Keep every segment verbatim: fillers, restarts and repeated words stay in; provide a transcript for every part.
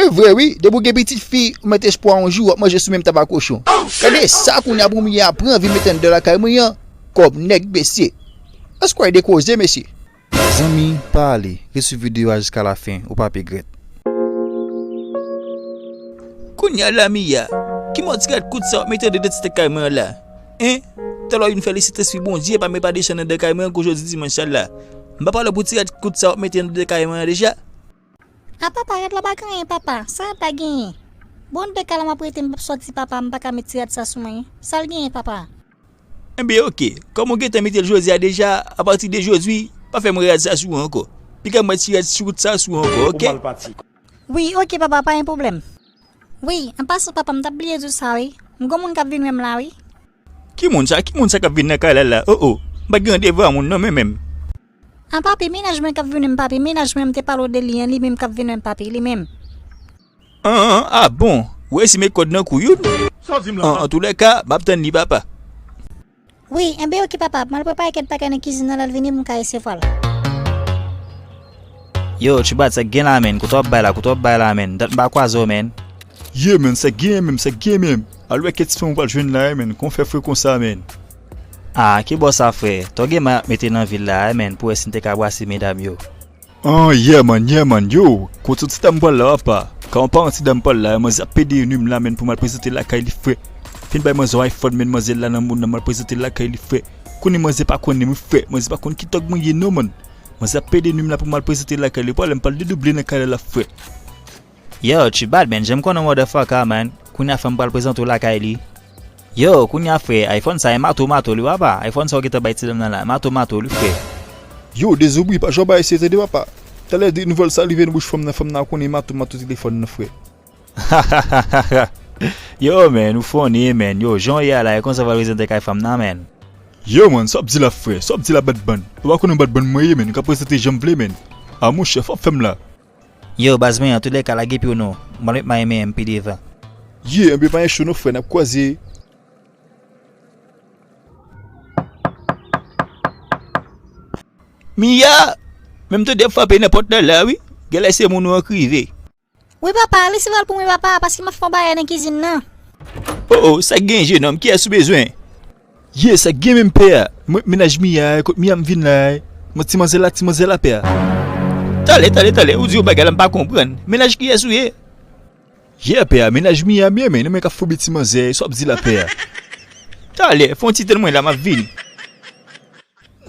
Vre wi, depi w gen pitit fi, ou met espwa yon jou w ap manje sou menm taba kochon. Gade sa kounye a pou Miya pran vin mete anndan lakay mwen an, kòb nèg mesye. Èske w ede koze mesye? Zanmi, pa ale, ret swiv videyo a jiska lafen, ou p ap egrèt. Kounye a la Miya, ki mò ti rad kout sa w ap mete anndan ti tèt kay mwen an la? Hein? Talè w vin fè li Sentespri Bondye pa men pa desann anndan kay mwen ankò jodi dimanch sa la. M pa pale w pou ti rad kout sa w ap mete anndan kay mwen an deja? A papa, rad la pa gen anyen papa, sa rad la genyen? Bon de kala m ap rete m p ap sòti papa, m pa ka met ti rad sa sou mwen. Sa l genyen papa? Enben oke, kòm ou gentan mete l jodi a deja, apati de jodi, pa fè m wè rad sa sou ou ankò. Piga m wè ti rad ti wout sa sou ou ankò, oke? Wi, oke papa, pa gen pwoblèm. Wi, an pasan papa, m t ap bliye di w sa wi. M gon moun k ap vin wè m la wi. Ki moun sa? Ki moun sa k ap vin nan kay la la? O o, m pa gen randevou a moun non mwen menm. An papi, mennaj mwen k ap vin wè m papi, mennaj mwen m te pale w de li an, li menm k ap vin wè m papi, li menm. An an, a bon, ou resi met kòd nan kou youn? An antoulèka, m ap tann li papa. Wi, enben oke papa, m al prepare kèk bagay nan kizin nan, lè l vini pou m ka resevwa l. Yo, Tchoubat, sa k gen la menn? Kote w ap bay la? Kote w ap bay la menn? Dat m pa kwaze w menn. Ye menn, sa k genyen menm, sa k genyen menm? Al wè kèk ti fanm ou pral jwenn la wi menn, kòman w fè fre konsa menn? A, ki bò sa frè? Tò gen may ap mete nan vil la wi menn, pou wè si n te ka brase medam yo. An, yeah man, yeah man, yo, kote ti dam pral la papa? Ka yon paran ti dam pral la, manzè ap pede nwi m la menn pou m al prezante l lakay li frè. Fin bay manzè yon iPhone menn, manzè la nan moun nan, m al prezante l lakay li frè. Konnen manzè pa konnen m wi frè, manzè pa konn ki tòg mwen ye non man. Manzè ap pede nwi m la pou m al prezante l lakay li, pwalè m pral dedouble nan kay la la frè. Yo, Tchoubat menn, janm konnen w motherfucker man. Kounye a fanm pral prezante w lakay li. Yo, kounye a frè, iPhone sa e mato mato li papa. iPhone sa w gentan bay ti dam nan la, mato mato li frè. Yo, dezoubri, pa janm bay se tande papa. Talè de nouvèl sa rive nan bouch fanm nan, fanm nan ap konnen mato mato telefòn nan frè. Yo menn, ou funny menn. Yo, jan w ye a la, e konsa w pral prezante kay fanm nan menn. Yo man, sa w ap di la frè, sa w ap di la bad bann? Ou pa konnen bad bann mwen ye menn, ou ka prezante jan m vle menn. A monchè, fò w fè m la. Yo, baz mwen, antoulèka lage pye w non. M pral met may men m pi devan. Ye, enben pa gen cho non frè, n ap kwaze. Miya! Men m tande ap frape nan pòt la la wi. Genlè se moun ou an k rive. Wi papa, resevwa l pou mwen papa, paske m ap fè yon bagay nan kizin nan. O o, sa k gen jenòm, kiyès ou bezwen? Ye, sa k gen menm pè a? Mwen mennaj Miya a, kot Miya m vin la a. Mwen ti manzè la, ti manzè la pè a. Talè, talè, talè, ou di yon bagay la m pa konprann. Mennaj kiyès ou ye? Ye pè a, mennaj Miya m ye, men nan men k ap foube ti manzè, sa w ap di la pè a? Talè, fè yon ti tann mwen la, m ap vini.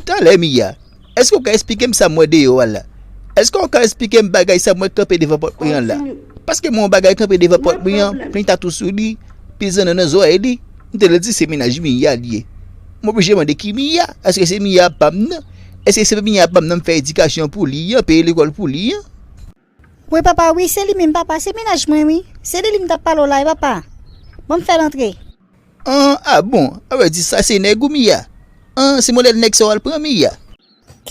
Talè Miya, èske w ka esplike m sa m wè deyò a la? Èske w ka esplike m bagay sa m wè kanpe devan pòt mwen an la? Paske m wè yon bagay kanpe devan pòt mwen an, plen tatou sou li, pil zanno nan zòrèy li. M te dwe di se mennaj Miya li ye. M oblije mande ki Miya? Èske se Miya pa m nan? Èske se Miya pa m nan m fè edikasyon pou li an, peye lekòl pou li an? Wi papa, wi, se li menm papa, se mennaj mwen wi. Se de li m t ap pale w la wi papa. Ban m fè l antre. An, a bon, a vle di sa se nèg ou Miya? An, se modèl nèg sa w al pran Miya?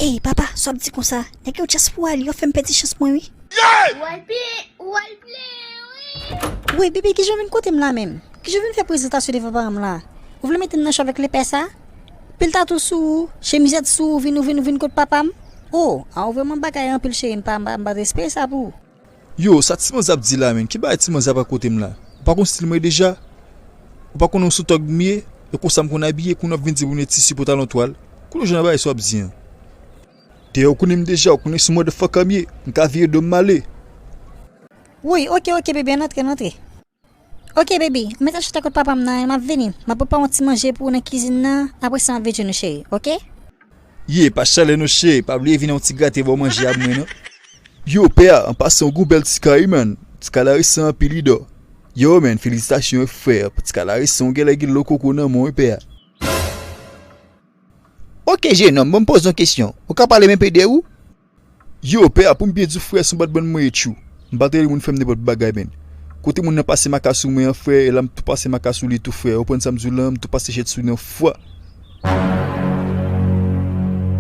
Ey papa, sa w ap di konsa? Nèg yo dyaspora li, yo fè m pèdi chans mwen wi. Ou al plen, ou al plen wi. Wi, bebe, kijan w vin kote m la menm? Kijan w vin fè prezantasyon devan paran m la? Ou vle mete m nan cho avèk lepè sa? Pil tatou sou ou, chemizèt sou ou, vin ou vin ou vin kot papa m? O, a ou vrèman bagay anpil cheri, m pa, m pa, m pa t espere sa pou ou. Yo, sa ti manzè ap di la menm? Ki bagay ti manzè ap rakonte m la? Ou pa konn stil mwen deja? Ou pa konnen w sou tòg m ye? E konsa m konn abiye, kounye a w ap vin di m ou ne tisi pantalon twal? Kote w jwenn bagay sa w ap di an? Dayè ou konnen m deja, ou konnen se yon motherfucker m ye, m ka vire do m m ale. Wi, oke, oke, bebe, ann antre, ann antre. Oke, baby, m mèt al chita kot papa m nan, m ap vini. M ap prepare yon ti manje pou ou nan kizin nan, apre sa m ap vin jwenn ou, cheri, oke? Ye, pa chalè non, cheri, pa bliye vin yon ti grate ba w manje a pou mwen, non. Yo, pè a, an pasan, w gon bèl ti kay, wi, man. Ti kay la resan anpil, wi, dò. Yo, man, felisitasyon, wi, frè. Ti kay la resan, w genlè gen dlo koko nan men w, wi, pè a. Oke, jenòm, ban m poze w yon kesyon. Ou ka pale m enpe de ou? Yo, pè a, pou m byen di w, frè, se yon bad bann mwen ye, tchou. M pa t rele moun fè m nenpòt bagay, menn. Kote moun nan pase maka sou mwen an, frè, e la m tou pase maka sou li tou, frè. Ou konprann sa m di w lan, m tou pase chèt sou li yon fwa.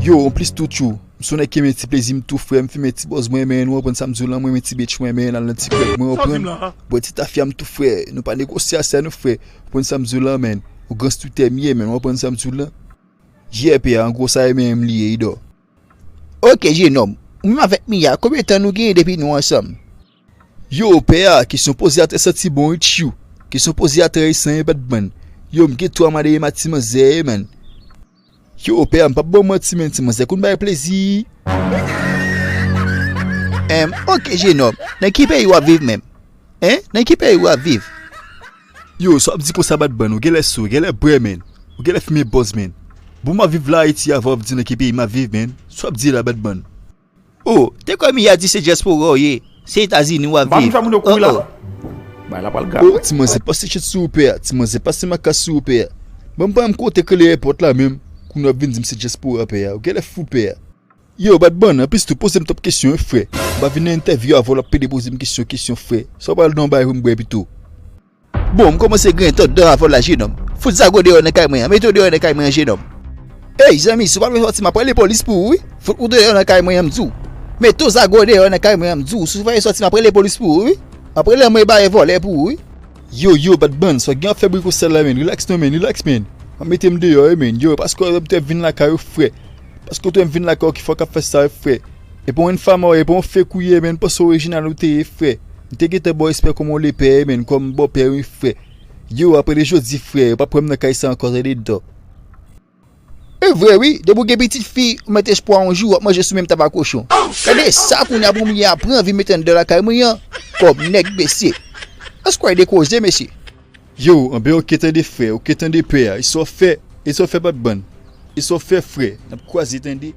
Yo, anplis tou, tchou, m se yon nèg ki renmen ti plezi m tou, frè. M fimen ti bòz mwen, menn. Ou konprann sa m di w lan, mwen renmen ti bitch mwen, menn. Al nan ti klèb mwen, ou konprann? Bwè ti tafya m tou, frè. Nou pa negosye a sa, non, frè. Ou konprann sa m di w lan, menn. Yon gran streeter m ye, menn. Ou konprann sa m di w lan? Ye, pè a, an gwo, sa e menm li ye, wi, dò. Oke, jenòm. Ou menm avèk Mia, konbyen tan nou genyen depi nou ansanm? Yo, pè a, kesyon poze a trè santi bon wi tchou. Kesyon poze a trè resan wi Batman. Yo, m gen twa madanm ak ti manzè wi, man. Yo, pè a, m p ap ba w manti, man, ti manzè konn bay plezi. Em, ok, jenòm, nan ki peyi w ap viv menm? Hein? Nan ki peyi w ap viv? Yo, sa w ap di konsa, Batman, ou genlè sou, ou genlè bwè, man. Ou genlè fimen bòz, man. Bon, m ap viv la Ayiti avan w ap di nan ki peyi m ap viv, man. Sa w ap di la, Batman? Oh, te kwè Mia di se dyaspora w ye, se Etazini w ap viv. M pa vin fè moun yo kouri la. Oh, oh. Bay la pral grav. Oh, ti manzè pase chet sou ou pè a, ti manzè pase makak sou ou pè a. Ban m pa m kote ke le èpòt la menm, kounye w ap vin di m se dyaspora pè a, ou genlè fou pè a. Yo, Batman, anplis tou, poze m twòp kesyon wi frè. M pa vin nan entèvyou avè w l ap pede poze m kesyon, kesyon frè. Sa w pral nan bay pou m bwè pito? Bon, m kòmanse gen tòt dan avè w la, jenòm. Fout zago deyò nan kay mwen an. Mete w deyò nan kay mwen an, jenòm. Ey, zanmi, si w pa vle sòti, m ap rele polis pou ou, wi. Fout ou deyò nan kay mwen an, m di w. Mete w zago deyò nan kay mwen an, m di w. Si w pa vle sòti, m ap rele polis pou ou, wi. M ap rele anmwe bare vòlè pou ou, wi. Yo, yo, Batman, sa w gen ap fè bri konsa la, man? Relax non, man, relax, man. M ap mete m deyò, wi, man. Yo, paske w te vin lakay ou, frè. Paske w te vin lakay ou ki fè w k ap fè sa, wi, frè. E pa yon fama, e pa yon fake ou ye, man, panse orijinal ou te ye, frè. M te gentan ba w respè kòm yon lepè, man, kòm bòpè, wi, frè. Yo, apre de jodi, frè, yo p ap wè m nan kay sa ankò, tande, dò. E vre, wi, depi w gen pitit fi, ou mete espwa yon jou, w ap manje sou menm taba kochon. Gade sa, kounye a pou m ye aprann vin mete anndan lakay mwen an, kòm nèg, mesye. Èske w de koze, mesye? Yo, anben, ok, tande, frè, ok, tande, pè a. E sa w fè, e sa w fè, Batman? E sa w fè, frè? N ap kwaze, tande.